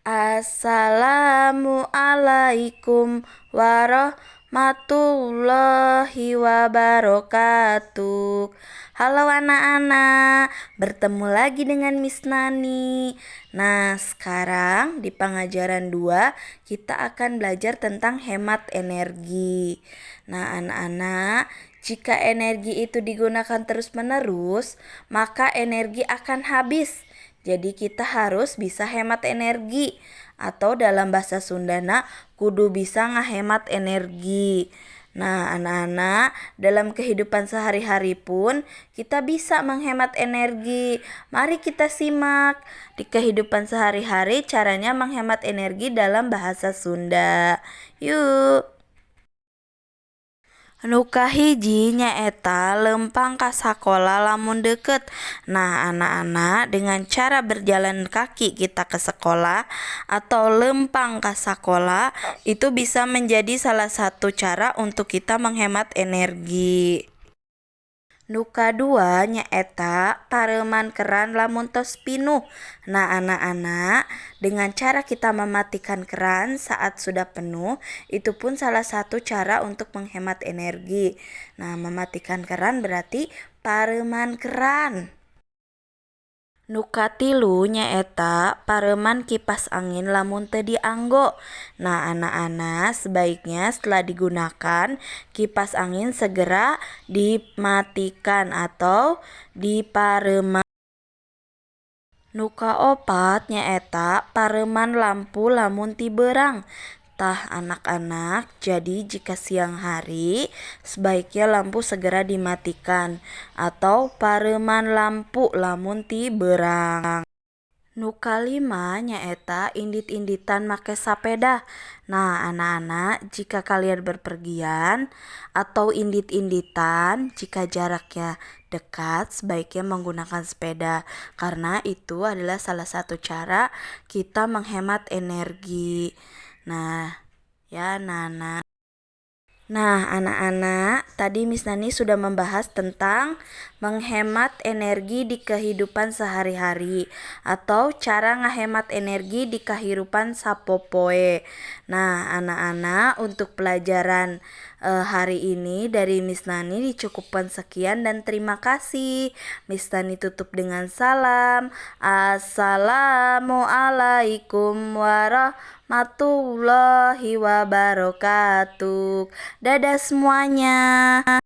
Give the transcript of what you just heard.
Assalamualaikum warahmatullahi wabarakatuh. Halo anak-anak, bertemu lagi dengan Miss Nani. Nah, sekarang di pengajaran 2 kita akan belajar tentang hemat energi. Nah, anak-anak, jika energi itu digunakan terus-menerus, maka energi akan habis. Jadi kita harus bisa hemat energi, atau dalam bahasa Sundana kudu bisa ngahemat energi. Nah, anak-anak, dalam kehidupan sehari-hari pun kita bisa menghemat energi. Mari kita simak di kehidupan sehari-hari caranya menghemat energi dalam bahasa Sunda. Yuk. Nu kahiji nyaeta leumpang ka sakola lamun deket. Nah, anak-anak, dengan cara berjalan kaki kita ke sekolah atau leumpang ka sakola itu bisa menjadi salah satu cara untuk kita menghemat energi. Nu kadua nyaeta pareuman keran lamun tos pinuh. Nah, anak-anak, dengan cara kita mematikan keran saat sudah penuh, itu pun salah satu cara untuk menghemat energi. Nah, mematikan keran berarti pareuman keran. Nu katilu nyaeta pareuman kipas angin lamun teu dianggo. Nah, anak-anak, sebaiknya setelah digunakan kipas angin segera dimatikan atau dipareuman. Nu kaopat nyaeta pareuman lampu lamun ti beurang. Tah anak-anak, jadi jika siang hari sebaiknya lampu segera dimatikan atau pareuman lampu lamun ti beurang. Nu kalima nyaeta indit-inditan make sapeda. Nah, anak-anak, jika kalian berpergian atau indit-inditan, jika jaraknya dekat sebaiknya menggunakan sepeda karena itu adalah salah satu cara kita menghemat energi. Nah, ya anak-anak. Nah, anak-anak, tadi Miss Nani sudah membahas tentang menghemat energi di kehidupan sehari-hari atau cara ngehemat energi di kehidupan sapopoe. Nah, anak-anak, untuk pelajaran hari ini dari Miss Nani dicukupkan sekian dan terima kasih. Miss Nani tutup dengan salam. Assalamualaikum warahmatullahi wabarakatuh. Dadah semuanya.